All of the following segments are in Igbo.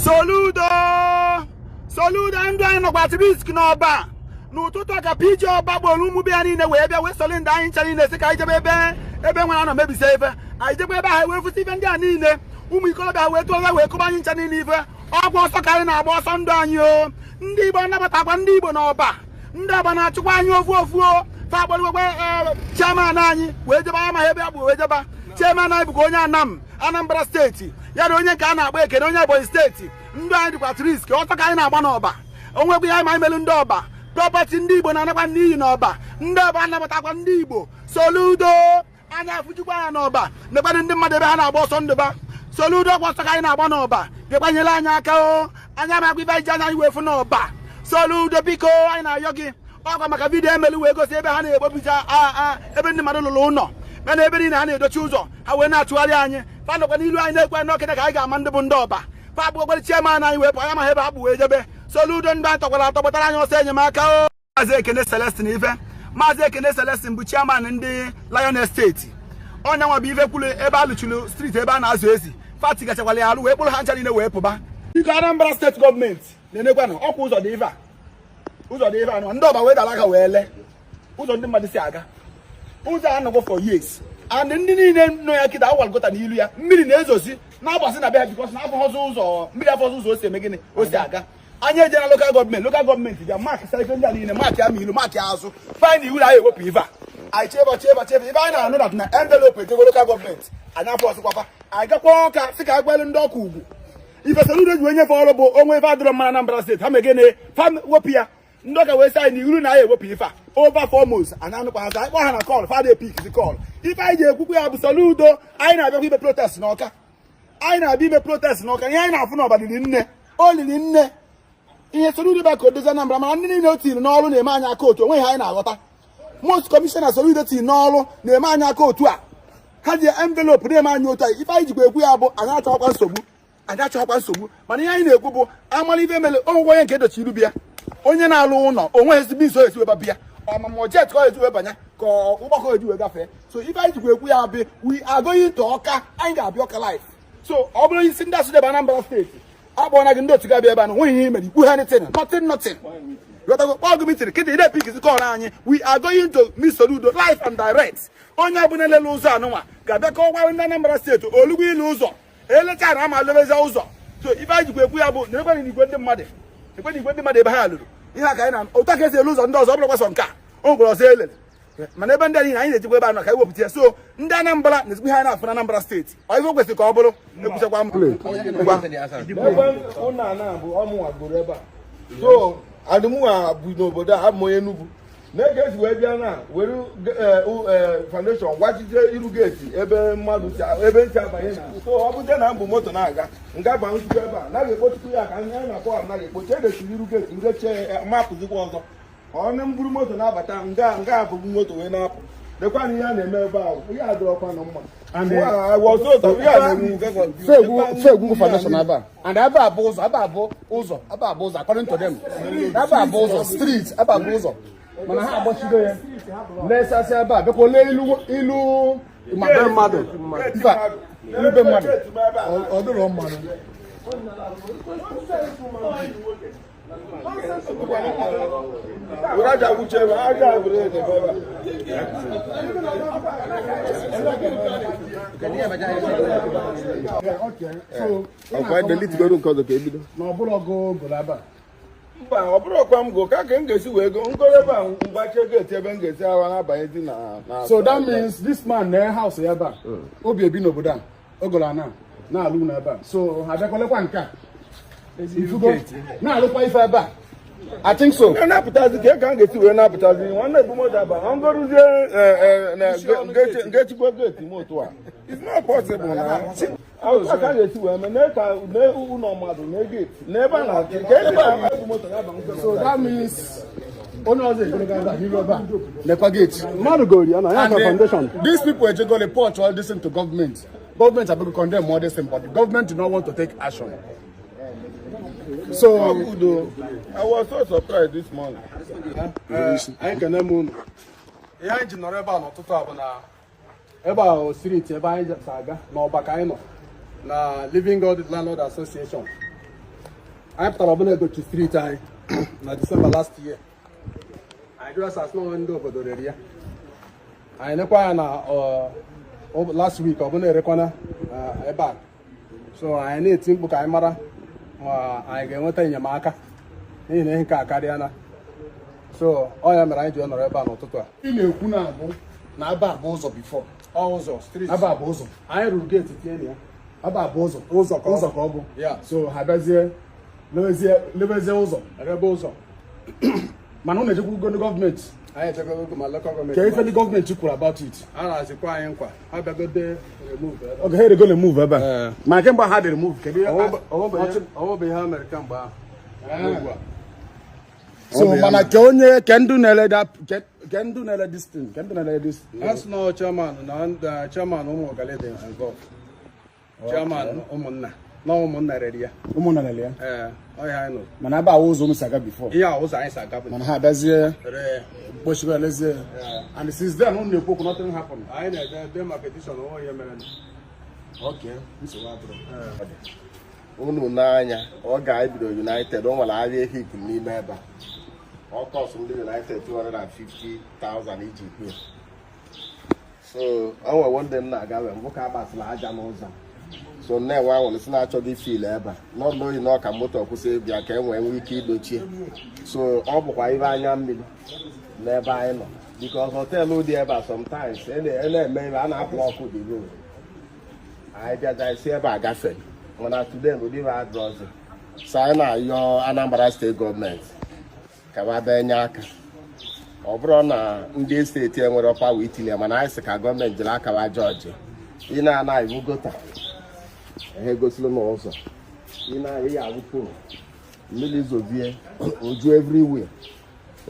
Soludo, Soludo, ndụ anyị nọkwa at risk n'Ọba. N'ụtụtụ a ka PG Ọba gboro ụmụ be ya niile wee bịa wee soli ndị anyị ncha niile sị ka anyị jebe ebe nwere anọ mebisie ife. Anyị jekwa ebe ahụ wee fụsị ife ndị a niile. Ụmụ ikolobịa ha wee tụọ wee kụba anyị ncha niile ife. Ọgwụ ọsọ ka anyị na-agba ọsọ ndụ anyị o. Ndị Igbo anabatakwa ndị Igbo n'Ọba. Ndị Ọba na-achụkwa anyị ofu ofu o. Fa agbalụgwekwe chairman anyị wee jebe anya ma ebe a bụ wee jeba. Chairman anyị bụkwa onye Anam, Anambra Steeti, ya na onye nke a na-akpọ Ekene, onye Ebonyi Steeti. Ndụ anyị dịkwa at risk. Ọsọ ka anyị na-agba n'Ọba. Onwekwa ihe anyị ma anyị melu ndị Ọba. Property ndị Igbo na-anakwa n'iyi n'Ọba. Ndị Ọba anabatakwa ndị Igbo. Soludo, anya afụjikwa anya n'Ọba. Nekwadị ndị mmadụ ebe ha na-agba ọsọ ndụba. Soludo, ọkwa ọsọ ka anyị na-agba n'Ọba. Bịakwanyere anyị aka o. Anyị amakwa ife anyị ji anya anyị wee fụ n'Ọba. Soludo, biko, anyị na-ayọ gị. Ọkwa maka video emelu wee gosi ebe ha na-ekpobicha ebe ndị mmadụ lụrụ ụlọ, mana ebe niile ha na-edochi ụzọ ha wee na-achụgharị anyị. Fa nọkwa n'ilu anyị na-ekwe n'okene ka anyị ga-ama ndị bụ ndị Ọba. Fa abụgbakwara chairman anyị wee pụ anya ma ebe ha bụ wee jebe. Soludo, ndị anyị tọkwara atọ, gbetara anyị ọsọ enyemaka o. Maazị Ekene Celestin ife, Maazị Ekene Celestin bụ chairman ndị Lion Estate. Onye nwa bụ ife kwuru ebe a lụchuru street ebe a na-azụ ezi. Fati gachakwala ya alụ wee kpụrụ ha ncha niile wee pụba. Biko, Anambra Steeti gọọmenti na-enekwanụ ọkwa ụzọ dị ife a, ụzọ dị ife anọ. Ndị Ọba wee dara aka wee lee ụzọ ndị mmadụ si aga. Ụzọ a nọgọ for years and ndị niile nọ ya kịta awal gota n'ilu ya. Mmiri na-ezozi na-agbasị na be ha because na afọghọzọ ụzọ mmiri, afọzọ ụzọ o si eme gịnị, o si aga. Anyị eje na local gọọmenti, local gọọmenti bịa mark sa ife ndị a niile, mark ya ma ilu, mark ya azụ, fine iwu na anyị ewepụ ife a. Anyị cheba cheba cheba ife anyị na-anụ na envelope ejego local gọọmenti. Anyị afọ ọsịkwafa. Anyị gakwa Ọka sị ka anyị gwelu ndị ọka ugwu ife Soludo ji wee nyefe ọrụ bụ onwe ife adịrọ mma na Anambra Steeti. Ha megene fa wepụ ya. Ndị ọka wee sị anyị na iru na anyị ewepụ ife a over 4 months. Anyị anụkwa ha. Anyị kpọọ ha na call, fa pick call. Ife anyị ji ekwukwu ya bụ, Soludo, anyị na-abịakwa ime protest n'Ọka. Anyị na-abịa ime protest n'Ọka. Ihe anyị na-afụ n'Ọba liri nne, o liri nne. Ihe Soludo bịa ka o dozie Anambra, mana ndị niile o tiri n'ọrụ na-eme anyị aka otu. Onweghị anyị na-aghọta. Most kọmishọna Soludo tiri n'ọrụ na-eme anyị aka otu a. Ha ji envelope na-eme anyị otu a. Ife anyị jikwa ekwu ya bụ, anyị achọghịkwa nsogbu, anyị achọghịkwa nsogbu, mana ihe anyị na-ekwu bụ amala ife mere onwekwa onye nke edochi iru bịa, onye na-alụ ụlọ onwe ezigbo iso esi weba bịa ọmụmụ jet ka ọ esi wee banye ka ụgbakọ eji wee gafee. So ife anyị jikwa ekwu ya bụ, we are going to Ọka. Anyị ga-abịa Ọka live. So ọ bụrụ isi ndị asụdebe Anambra Steeti akpọna gị, ndị otu ga-abịa ebe a na onweghị ihe i mere ikwu ha, anything, nothing, nothing. Ghọtago? Kpọọ gị meeting kịta, ị na-epikizi call anyị. We are going to meet Soludo live and direct. Onye ọbụla lele ụzọ anụnwa ga-abịa ka ọgwa ndị Anambra Steeti olugbo ilu ụzọ elecha na ama lebezi ụzọ. So ife anyị jikwa ekwu ya bụ na ekwe igwe ndị mmadụ, ekwe igwe ndị mmadụ ebe ha lụrụ ihe a ka anyị na otu a ka esi elu ụzọ ndị ọzọ. Ọ bụrụ kwasọ nke a, o nwekwara ọzọ elele, mana ebe ndị a niile anyị na-ejikwa ebe a nọ ka anyị wepụta ya. So ndị Anambra na ezigbo ihe anyị na-afụ na Anambra Steeti, ọ ife o kwesịrị ka ọ bụrụ ekwuchakwa m ngwa. Ebe ụlọ a na-abụ ọmụnwa goro ebe a, so adịmụnwa bụ n'obodo a. Abụ m onye Enugu na-ege esi wee bịa na were foundation gwachite iru gate ebe mmadụ si, ebe ntị abanye na. So ọ bụzie na mbụ moto na-aga nga ba nchukwu ebe a naghị ekpochukwu ya ka anyị na-akpọ ha naghị ekpochi edechiri iru gate ngechie mapụzikwa ọzọ. Ọ na mburu moto na-abata nga nga abụghị moto wee na-apụ. Lekwana ihe a na-eme ebe ahụ. Ihe a dịrọkwa na mma. Ihe a na-enwu. Fegwu foundation ebe a and ebe a bụ ụzọ, ebe a bụ ụzọ, ebe a bụ ụzọ. According to them, ebe a bụ ụzọ street, ebe a bụ ụzọ, mana ha agbachigo ya, lesasị ebe a, bịakwa lee ilu ilu ma be mmadụ. Mba, ilu be mmadụ ọ dịrọ mmadụ. Were aja gwuchie ebe aja were edebe ebe a. Ọkwa delete goro nke ọzọ ka ebido. Na ọ bụrụ ọgụ gụrụ ebe a. Mba, ọ bụrụ ọkwa m go ka ka m ga-esi wee go ngoro ebe a mgbachie gate ebe m ga-esi awa na-abanye na So that means this man na house ya ebe a obi ebi n'obodo a ogolo ana na-alụ ụlọ ebe a. So ha abịakwalekwa nke a ifugo na-alụkwa ife ebe a. I think so. Na na-apụtazi ka m ga-esi wee na-apụtazi nwanne ebu moto aba ọ ngọrụzie ngechikwa gate m otu a. It's not possible na otu a ka a ga-esi wee mee na ka na ụlọ mmadụ na gate na ebe a na ka ebe na ebu moto ya ba. So that means onye ọzọ egologo ebe a n'iru ebe a nekwa gate. Mmadụ gori ya na ya And ka foundation. These people ejego report all this thing to government. Government abego condemn all this thing, but the government do not want to take action. So Udo, I was so surprised this morning. Anyị kene m unu. Ihe anyị ji nọrọ ebe a n'ụtụtụ a bụ na ebe a street ebe anyị si aga n'Ọba ka anyị nọ na Living God Landlord Association. Anyị pụtara ọbụla edochi street anyị na December last year. Anyị jụrụ ase, asị na ndị obodo rere ya. Anyị nekwa ya na last week, ọbụla erekwana ebe a. So anyị na-eti mkpu ka anyị mara ma anyị ga-enweta enyemaka, n'ihi na ihe nke a karịa. So ọ ya mere anyị ji nọrọ ebe a n'ụtụtụ a. Ị na-ekwu na abụ na ebe a bụ ụzọ before? Ọ ụzọ street. Ebe a bụ ụzọ. Anyị ruru gate tinye na ya. Ebe a bụ ụzọ. Ụzọ ka ọ Ụzọ ka ọ bụ. Ya. So ha bịazie lebezie ụzọ. Ebe ụzọ. Mana ụnụ ejekwugo ndị gọọmenti? Anyị echekwago ma local gọọmenti. Ka ife ndị gọọmenti kwuru about it? A na-azikwa anyị nkwa, ha bịagode remove ebe. Oge ha erego remove ebe a? Ee. Mana kemgbe ha dị remove, kedu ihe? Ọwụbụ ihe ha mere kemgbe ahụ ugbu a. So mana ke onye ke ndụ na-ele ke ndụ na-ele this thing, ke ndụ na-ele this? Ha sị na chairman na ndị chairman ụmụ ọgalede involve, chairman ụmụnna na ụmụnna rere ya. Ụmụnna na-ele ya? Ee, ọ ihe anyị nụrụ. Mana ebe a ụzọ unu si aga before? Ihe a ụzọ anyị si aga bụ. Mana ha abịazie Ree. kpochibe, lezie. And since then unu na-ekwu okwu, nothing happen? Anyị na-ede ede ma petition, onwe ihe mere. Okay, nsogbu adịrọ. Unu n'anya, ọ ga-ebido United, o nwere ahịa ehipụ n'ime ebe a. Ọ cost ndị United 250,000 iji kwe. So o nwere ndị m na-aga wee mbụ ka agbasịla aja n'ụzọ. So nne-enwe anwụrụ si na-achọghị fill ebe a n'ọdụ oyi na ọka moto kwụsị ịbịa ka e nwee nwee ike idochie. So ọ bụkwa ibe anya mmiri n'ebe anyị nọ, because hotel dị ebe a, sometimes e na-eme ebe a na-apụ ọkụ dị road. Anyị bịaza isi ebe a gafee, mana today ụdị ibe adịrọzi. So anyị na-ayọ Anambra Steeti gọọmenti ka ha bịa nye aka. Ọ bụrụ na ndị steeti enwere power itinye, mana anyị sị ka gọọmenti jiri aka wa jọji. Ị na-ana iwu gutter ha egosila n'ụzọ, ị na-anya ya awụ pole, mmiri zobie oju everywhere.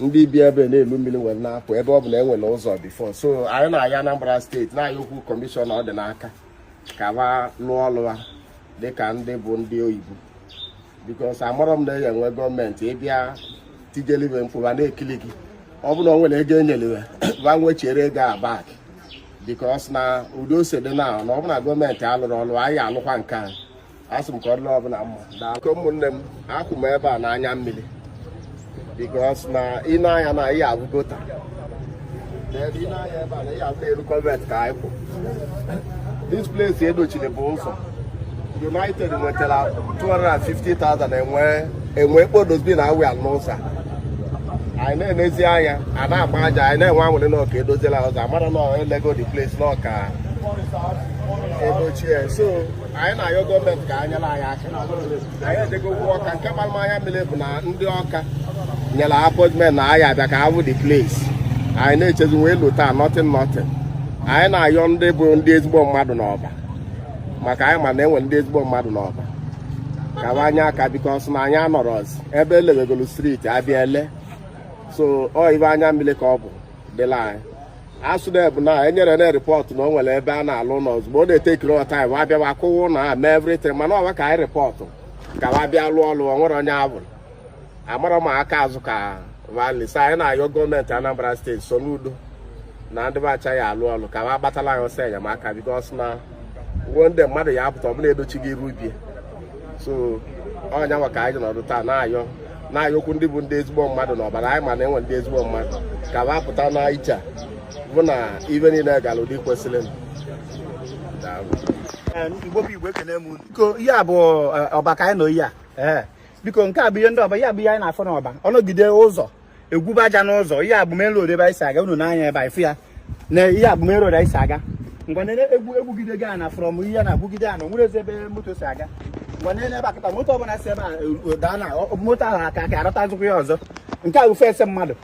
Ndị bi ebe na-elu mmiri nwere na-apụ ebe ọ bụ na enwere ụzọ before. So anyị na-aya Anambra Steeti, na-aya okwu kọmishọna ọ dị n'aka ka ha lụọ ọrụ ha dịka ndị bụ ndị oyibo, because amarọ m na enye enwe gọọmenti ịbịa tijelibe mkpụba na-ekili gị. Ọ bụ na o nwere ego enyeliwe ba nwechiere ego a back, because na ụdị ose dị na ọ bụ na gọọmenti alụrụ ọrụ anyị alụkwa nke a. Asị m ka ọ dịrị ọbụla mma. Daalụ ụmụnne m. Akwụ m ebe a n'anya mmiri, because na ị na-anya na ihe abụ gutter. Then ị na-anya ebe a na ihe abụ na-eru culvert ka anyị kwụ. This place edochiri bụ ụzọ. United nwetara 250,000 enwe enwe kpodozbi na awịa n'ụzọ a. Anyị na-enezi anya, a na-agba aja, anyị na-enwe anwụrị na ọka edoziela ụzọ, amara na elego the place na ọka edochie. So anyị na-ayọ gọọmenti ka anyị nyere anyị aka. Anyị ejegokwu Ọka. Nke mara m anya mmiri bụ na ndị Ọka nyere appointment na anyị abịa ka abụ the place. Anyị na-echezi wee lụ taa, nothing, nothing. Anyị na-ayọ ndị bụ ndị ezigbo mmadụ n'Ọba, maka anyị ma na enwere ndị ezigbo mmadụ n'Ọba, ka anya aka, because na anyị anọrọzi ebe elewegolu street abịa ele. So ọ ibe anya mmiri ka ọ bụ dịla anyị. Asụdeb na enyere na report na o nwere ebe a na-alụ ụlọ, ozugbo ọ na-etekiri time abịawa akụwa ụlọ a, mee everything. Mana ọwa ka anyị report ka wa bịa lụọ ọlụ, o nwere onye abụrụ amara ma aka azụ ka valisa. Anyị na-ayọ gọọmenti Anambra Steeti, Soludo na ndị be achaghị alụ ọlụ, ka wa gbatala anyị ọsọ enyemaka, because na ruo ndị mmadụ ya apụta ọbụla edochi gị iru bie. So ọnya nwa ka anyị nọdụ taa na-ayọ, na-ayọkwu ndị bụ ndị ezigbo mmadụ n'ọbara anyị, ma na enwe ndị ezigbo mmadụ, ka wa pụta na iche a bụ na ibe niile gara ụdị kwesịrị. Daalụ. Igbo bụ Igbo, ekene m unu. Biko, ihe a bụ Ọba ka anyị nọ ihe a. Ee, biko, nke a bụ ihe ndị Ọba, ihe a bụ ihe anyị na-afụ n'Ọba. Ọnọgide ụzọ egwube aja n'ụzọ. Ihe a bụ main road ebe anyị si aga. Unu n'anya ebe anyị fụ ya na ihe a bụ main road anyị si aga. Ngwa, nene egwu egwugide gaa na from ihe na-agbugide a na onwere ezi ebe moto si aga. Ngwa, nene ebe akịta moto ọbụla si ebe a daa na moto ahụ aka aka arọtazụkwa ya ọzọ. Nke a bụ fence mmadụ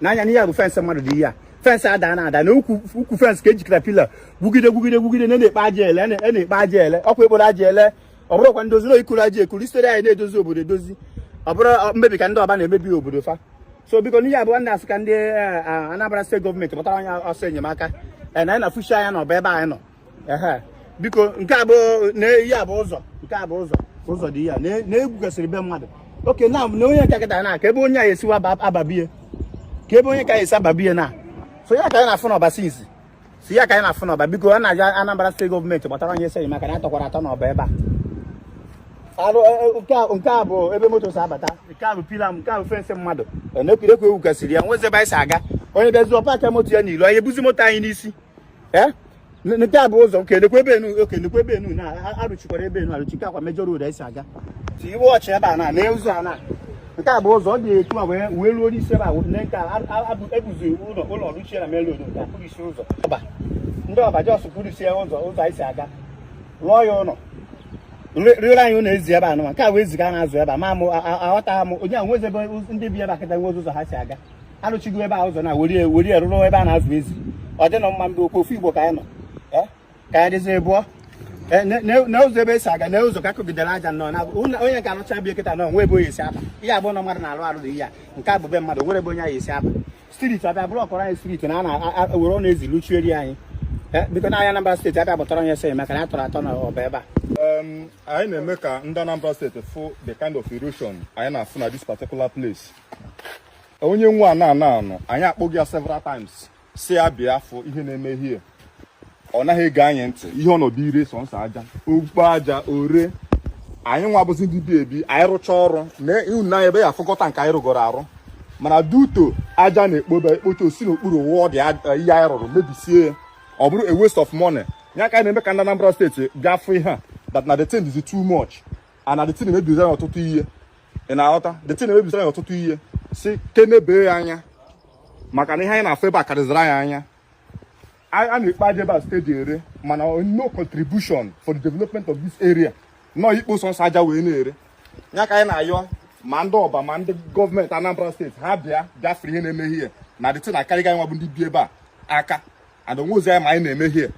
n'anya na ihe a bụ fence mmadụ dị. Ihe a fence ada na ada na ukwu ukwu fence ka ejikọta pillar gwugide gwugide gwugide na na-ekpe aja ele, na-ekpe aja ele, ọkwa ekporo aja ele. Ọ bụrụkwa ndozi na ikuru aja ekuru isitere anyị na-edozi obodo edozi. Ọ bụrụ mmebi ka ndị Ọba na-emebi obodo fa. So biko, n'ihe abụọ ndị asị ka ndị Anambra Steeti gọọmenti pụtara anyị ọsọ enyemaka na anyị na-afụchi anya n'Ọba ebe anyị nọ. Ehe, biko, nke a bụ na ihe a bụ ụzọ, nke a bụ ụzọ, ụzọ dị ihe a na-egwu gasịrị be mmadụ oke na na onye nke kịta na ka ebe onye a esiwa ababie, ka ebe onye ka esi ababie na. So ya ka anyị na-afụ n'Ọba since. So ya ka anyị na-afụ n'Ọba. Biko, a na-aja Anambra Steeti gọọmenti gbatara anyị esi enyemaka na atọkwara atọ n'Ọba ebe a. Arụ nke a bụ ebe moto si abata. Nke a bụ pillar, nke a bụ fence mmadụ enekwurekwu ewukasịrị ya. Nwezi ebe anyị si aga. Onye bịazi park moto ya n'ilu, anyị ebuzi moto anyị n'isi. Ee, nke a bụ ụzọ nke nekwe ebe enu oke, nekwe ebe enu na arụchikwara ebe enu arụchi. Nke akwa major road anyị si aga. Iwe ọchị ebe a na ụzọ a na nke a bụ ụzọ ọ dị etu a wee ruo n'isi ebe a. Ne nke a ebuzi ụlọ rụchie na main road. Nke a kwurisi ụzọ ọba, ndị ọba just kwurisie ụzọ anyị si aga, rụọ ya ụlọ, rịọrọ anyị ụlọ ezi ebe a nụma. Nke a wee ziga na-azụ ebe a ma mụ aghọta m onye a nwezi ebe ndị bi ebe a kịta nwezi ụzọ ha si aga. Arụchigo ebe a ụzọ na were rụrụ ebe a na-azụ ezi. Ọ dị nọ mma mgbe okwu ofu Igbo ka anyị nọ ka anyị dịzie bụọ na ụzọ ebe esi aga na ụzọ ka akụgidere aja nnọọ na onye nke arụcha bie kịta nọ nwe ebe onye esi aba. Ihe abụọ na mmadụ na-arụ arụ dị ihe a. Nke a bụ be mmadụ nwere ebe onye anyị esi aba. Street abịa bụrụ ọkọrọ anyị street na a na-ewere ọnụ ezi luchieri anyị. Biko, n'ahịa Anambra Steeti abịa gbụtara onye sị maka na a tọrọ atọ na ọba ebe a. Anyị na-eme ka ndị Anambra Steeti fụ the kind of erosion anyị na-afụ na this particular place. Onye nwe ana ana anọ, anyị akpọghị ya several times si ya bịa fụ ihe na-eme here. Ọ naghị ege anyị ntị. Ihe ọnọdụ ire sọnsọ aja, okpo aja ore. Anyị nwa bụzi ndị bi ebi, anyị rụchaa ọrụ na ịhụnanya ebe ya afụkọta nke anyị rụgoro arụ, mana duto aja na-ekpobe ekpocha osi n'okpuru wụọ dị ihe anyị rụrụ mebisie ya, ọ bụrụ a waste of money. Ya ka anyị na-eme ka ndị Anambra Steeti bịa fụ ihe a, that na the thing is too much and na the thing emebizi anyị ọtụtụ ihe. Ị na-aghọta? The thing emebizi anyị ọtụtụ ihe, si kenebee ya anya, maka na ihe anyị na-afụ ebe a karịzịrị anyị anya. A na-ekpe aja ebe a steady ere, mana no contribution for the development of this area. Nọ ikpo sọnsọ aja wee na-ere ya. Ka anyị na-ayọ ma ndị ọba ma ndị gọọmenti Anambra Steeti, ha bịa bịafere ihe na-eme ihe na the thing akarịga anyị nwa bụ ndị bi ebe a aka, and onwe ozi anyị ma anyị na-eme ihe.